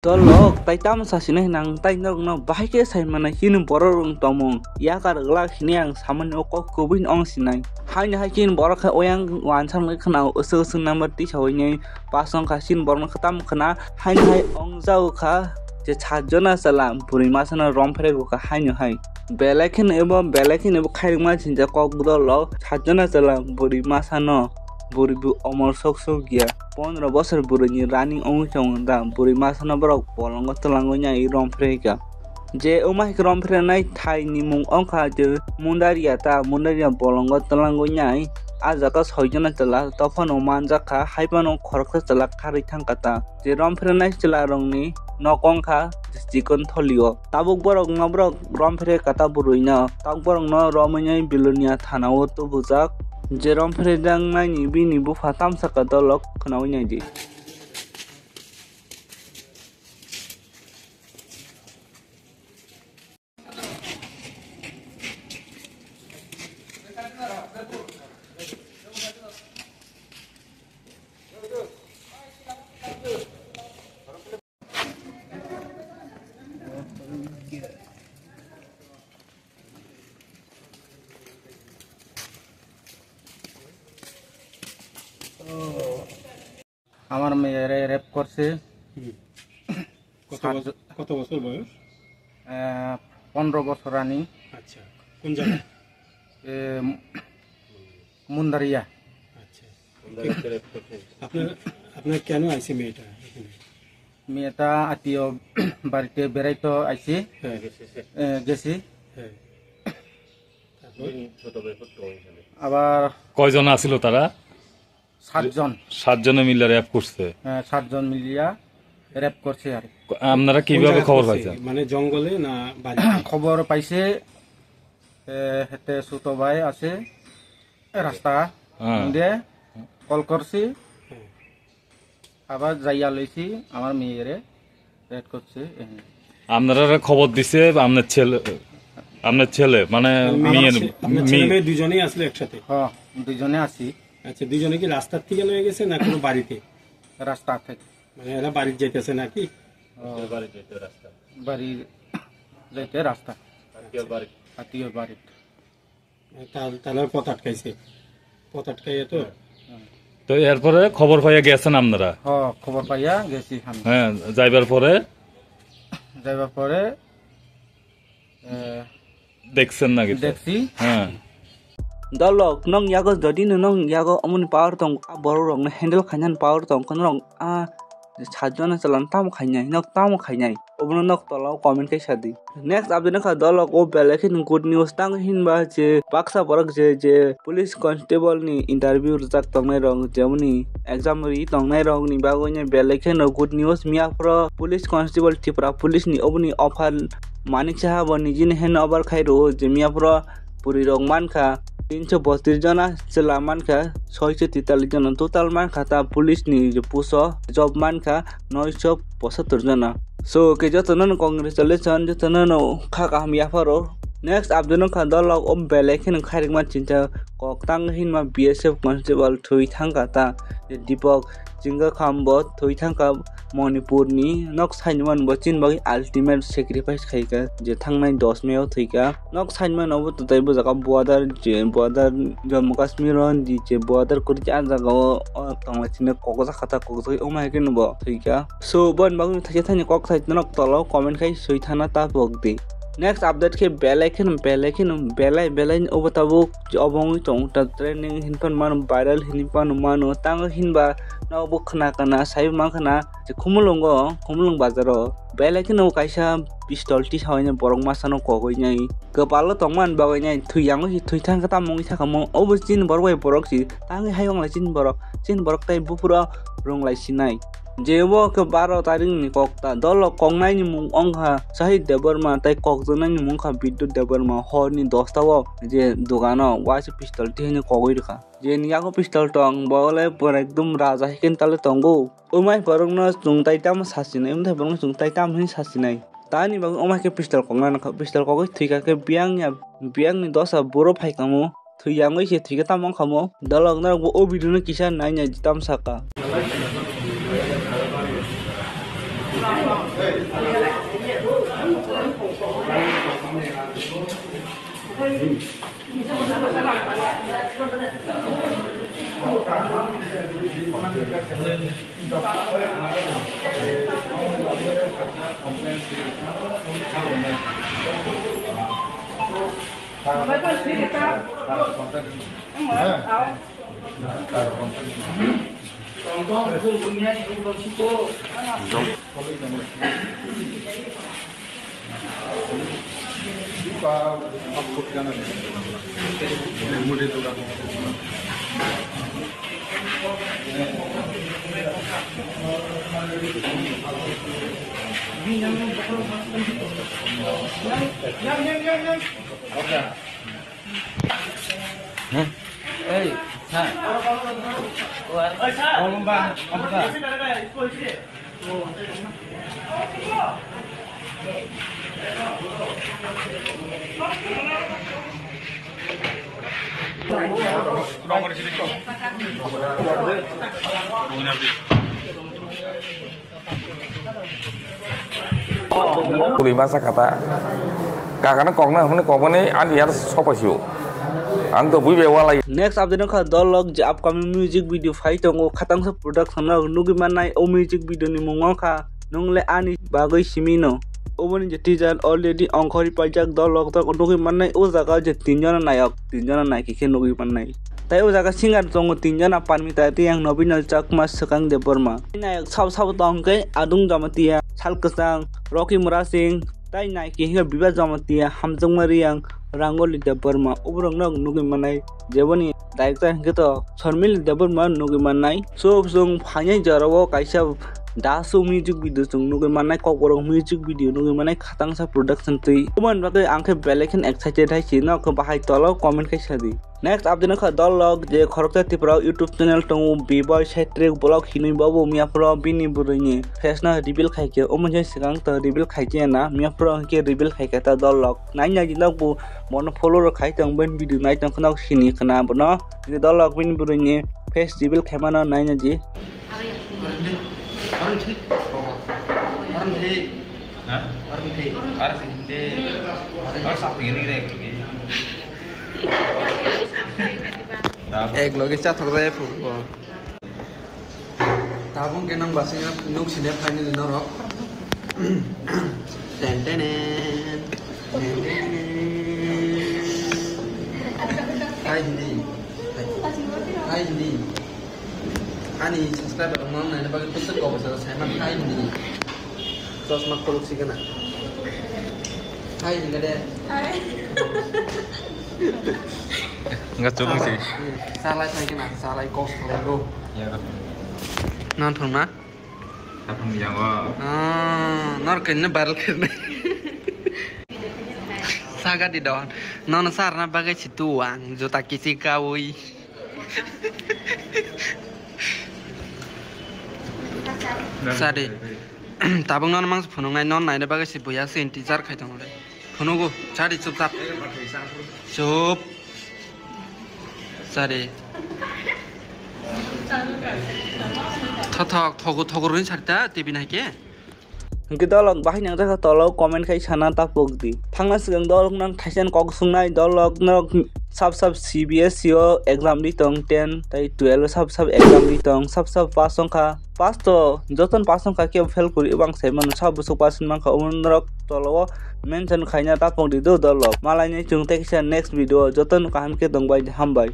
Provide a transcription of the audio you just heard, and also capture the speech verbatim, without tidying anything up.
Dolok, tai tamo sasinai hinang, tai norokno bahai khe sai manai, chini borok rok tongmung yakar glak hinwi ang samani o kok kubui no ong sinai. Haino hai chini borok khe oyang wansa wngwi khna o, usuk usuk number tisa hoi nai pas wng kha, chini borok no khe tamo khna, haino hai ong jao kha je sajona chwla bwrwi masa no rom pherek rw kha haino hai. Belai kheno ebo, belai kheno ebo khairokma sinjak kok dolok, sajona chwla bwrwi masa no. Bwrwi bo omor sok sok ya. Pondro bosor bwrwini running wngwi tongo da. Bwrwi masano borok bolongo twlangwi nai rom phre kha. Je wngma hai khe rom phre nai thai ni mung wngkha je Mundaria ta, Mundaria bolongo twlangwi nai. A jaga soi jona chwla tophano manjak kha, hai phano khoroksa chwla kharwi thang kha ta. Je rom phre nai chwla rokni nok wngkha chikon tholio. Tabuk borok no borok rom phre kha ta bwrwi no. Tabuk borok no romwi nai Bilonia thana o tubujak. Je rom phre jang nai ni bini bupha tamsa ka dolok khwnaui nai di. আমার মেয়েরে রেপ করছে। হুম। কত সাত বছর, জ- কত বছর বয়স? আহ, পনেরো বছর রানিং। আচ্ছা, কোন জায়গা? এ, মুন্দারিয়া। আচ্ছা। আপনার, আপনার কেন আইছে মেয়েটা এখানে? মেয়েটা আত্মীয় বাড়িতে বেড়াইতে আইছে। হ্যাঁ। এ, গেছি। হ্যাঁ। তারপর? আবার কয়জন আছিল তারা? সাতজন। সাতজনে মিলে র্যাপ করছে। হ্যাঁ, সাতজন মিলিয়া র্যাপ করছে আর কি। আপনারা কোন কিভাবে জায়গায় খবর করছে? পাইছেন? মানে জঙ্গলে না বাড়িতে? খবর পাইছে, এ, হেতে ছোট ভাই আছে, এ, রাস্তা হ্যাঁ। দে কল করছি, হ্যাঁ। আবার যাইয়া লইছি আমার মেয়েরে রেড করছে, এ। আপনারা খবর দিছে আপনার ছেলে, আপনার ছেলে, মানে মানে মেয়ের, ছে-, আপনার ছেলে মেয়ে। মেয়ে দুজনেই আসলে একসাথে? হ্যাঁ, দুজনে আছি। আচ্ছা, দুজনে কি রাস্তার থেকে লয়ে গেছে না কোনো বাড়িতে? রাস্তা থেকে। মানে এরা বাড়ির যাইতেছে নাকি? ও। বাড়ির যাইতে রাস্তা। বাড়ির যাইতে রাস্তা। আত্মীয় বাড়ি। আত্মীয় বাড়ি। তা-, তাহলে পথ আটকাইছে। পথ আটকাইয়া তো? তো এরপরে খবর পাইয়া গেছেন আপনারা? হ, খবর পাইয়া গেছি আমি। হ্যাঁ, যাইবার পরে? যাইবার পরে, এ, দেখছেন নাকি তো? দেখছি। হ্যাঁ। Dolok, nong yago jodi no nong yago omoni power tong, a borok rok no handle khainani power tong, kono rok a sajona chwla no tamo khainai, nok tamo khainai, obono nok tola o comment khe sadi. Next update wngkha dolok o belai kheno good news, tamo hinba je baksa borok je, je police constable ni interview rijak tongnai rok, jemoni exam ri tongnai rok ni bagwi no belai kheno good news. Miya phoro police constable Tripura police ni oboni offer Manik Saha bo nijini hand over khai rwo je miya phoro bwrwi rok mankha tinsho botris jona, chwla mankha soisho titalis jona, total mankha ta police ni je puso job mankha noisho pochottor jona. So, ke jotono no congratulation, jotono no kha kaham yapharo. Next update no kha dolok o belai kheno khairikma chinta kok tang hinma B S F constable thwi thangkha ta, je Deepak Chingakhambo thwi thangkha Manipur ni. Nok sainimani bo chini bagwi ultimate sacrifice khaikha, je thangnai dos May o thwikha. Nok side mano obo twtwi bwjak o border, je border Jammu Kashmir o di je border kwrwi a jaga o, o tonglaisini kokjak kha ta, kokjagwi omo hai kheno bo thwikha. So boni bagwi thaisa thani kok sai norok tola o comment khai swi thana ta pok di. Next update khe belai kheno, belai kheno, belai, belai obo tabuk obo wngwi tongo ta trending hinwi phano mano, viral hinwi phano mano, tango hinba nobo khna khna sai mankha na je Khumulwngo, Khumulwng bazar o belai kheno kaisa pistol tisawi borok masa no kogwi nai. Kwpalo tongmani bagwi nai thwi yang thwi thang khe tamo wngwi sakha mo. Obo chini borok bai borok si tangwi hai wnglai chini borok. Chini borok tei buphuru rwnglai sinai. Je bo khe baro tarik ni kok ta dolo koknai ni mung wngkha Sahid Debbarma tei kokjaknai ni mung wngkha Bidyut Debbarma. Hor ni dosta o je dogano waisa pistol tisawi kogwi rwkha. Jeni yago pistol tong, bo le pura ekdum raja hai khe tale tongo. Umai borokno chwng tai tamo sasinai, umthai borokno chwng tai tamo hwnwi sasinai. Tani bagwi umai khe pistol kokna nangkha, pistol kokgwi thwikha khe biyang ya, biyangni dosa buro phaikamo, thwi yangwi se thwikhe tamo wngkhamo. Dolok norokbo o video no kisa nainai tamo saka. Ei, sir. Kuli masa kata. Kakana kokna hwnwi kokmani ani yar sopa sio. Ang to bui be wala. Next update wngkha dolok je upcoming music video phai tongo, Khatangsa Production rok nugwi mannai o music video ni mung wngkha Nung Le Ani Bagwi Simi No. Oboni je teaser already ongkhorwi paijak, dolok tok nugwi mannai o jaga je tinjona nayok, tinjona naiki khe nugwi mannai. Tai o jaga singer tongo tinjona, Parmita Reang, Nobinal Chakma, Swkang Debbarma. Nayok sabo sabo tongkhe Adung Jamatia, Sal Kwchang, Rocky Murasing, tai naiki hinkhe Biba Jamatia, Hamjakma Reang, Rangoli Debbarma. Oborokno nugwi mannai jeboni director hinkhe to Sharmila Debbarma nugwi mannai. So chwng phainai jorao kaisa Dasu music video chwng nugwi mannai, Kokborok music video nugwi mannai, Khatangsa Production twi. Oboni bagwi ang khe belai kheno excited hai se, nok khe bahai tolo comment khe sadi. Next update wngkha dolok je khoroksa Tripura YouTube channel tongo, B-Boy Saitrik Vlog hinwi, bobo miyaphoro bini bwrwini face no reveal khaikhe, omo se swkang to reveal khaikhe na, miyaphoro hinkhe reveal khaikhe ta dolok. Naina di nokbo bono follow rok khai tong, ben video nai tong kheno sini khna bono. Dolok bini bwrwini face reveal khaimano naina di. Ek loge chathok jaya phugo. Tabuk khe nang basing nuk sini finally norok. Ten ten ten, ten ten ten. Hai hindi. Hai hindi. Ani subscriber rok nang naina bagwi kusuk kok bwsajak saiman hai hindi. Chosma khuluk si gana. Hai hindi de. Hai. Enggak cuma sih. Salai sai gana, salai kos salai go. Ya. Nang thang na? Thang yang go. Ah, nor kene viral kene. Saga di don. Non sar na bagai situ ang juta kisi kawi. Sadi. Tabuk non mangsa phunuknai, non naina bagwi se buya se intizar khai tongo le. Phunugo, sadi chupchap. Chup. Sadi. Thothok, thogo, thogo rwin sadi ta, T V nai khe. Hwnkhe dolok bahai nang jakha tolo comment khai sana tapuk di. Thangna swkang dolok nang thaisa kok sungnai, dolok norok sab sab C B S E o exam di tong, ten tai twelve sab sab exam di tong, sab sab pass wngkha. Pass to jotono pass wngkha, kebo fail kwrwi bang sai mano, sab bwswk pass wngwi mankha, omo norok tolo o mention khaina tapuk di do dolok. Malai nai chwng tei kisa next video o, jotono kaham khe tongbai di, hambai.